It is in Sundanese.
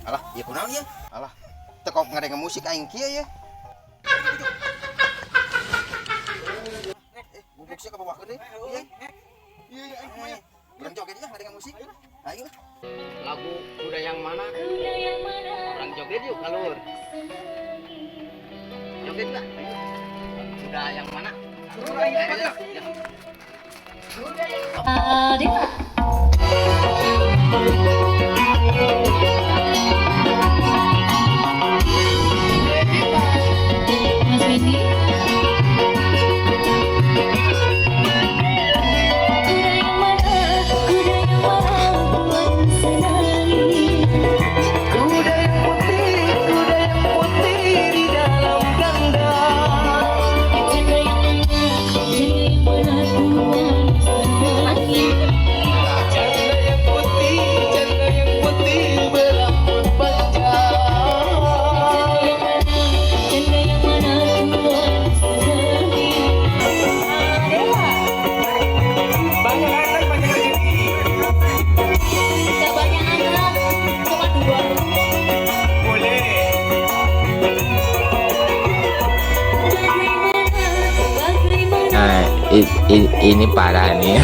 Alah, ieu kunaon ieu? Alah, teu kok ngadenge musik aing kieu ye. Eh, bubuk sia kabawakeun deui. Iya. Iya, iya, aing kumaha. Urang joget ya ngadenge musik. Ayo lah. Lagu kuda yang mana? Orang joget yuk kalur. Joget nggak? Kuda yang mana? Ayo, ya. Dewa. Mas Wendy. Kuda yang mana, kuda yang mana tuan senangi. Kuda yang putih di dalam kandang. Janda yang mana, janda yang mana tuan senangi. Janda yang putih berambut panjang. Janda yang mana tuan senangi. Dewa. Banyak anak, banyak rezeki. Gak banyak anak, cuma dua. Boleh. Bagaimana, bagaimana. Nah, ini parah nih.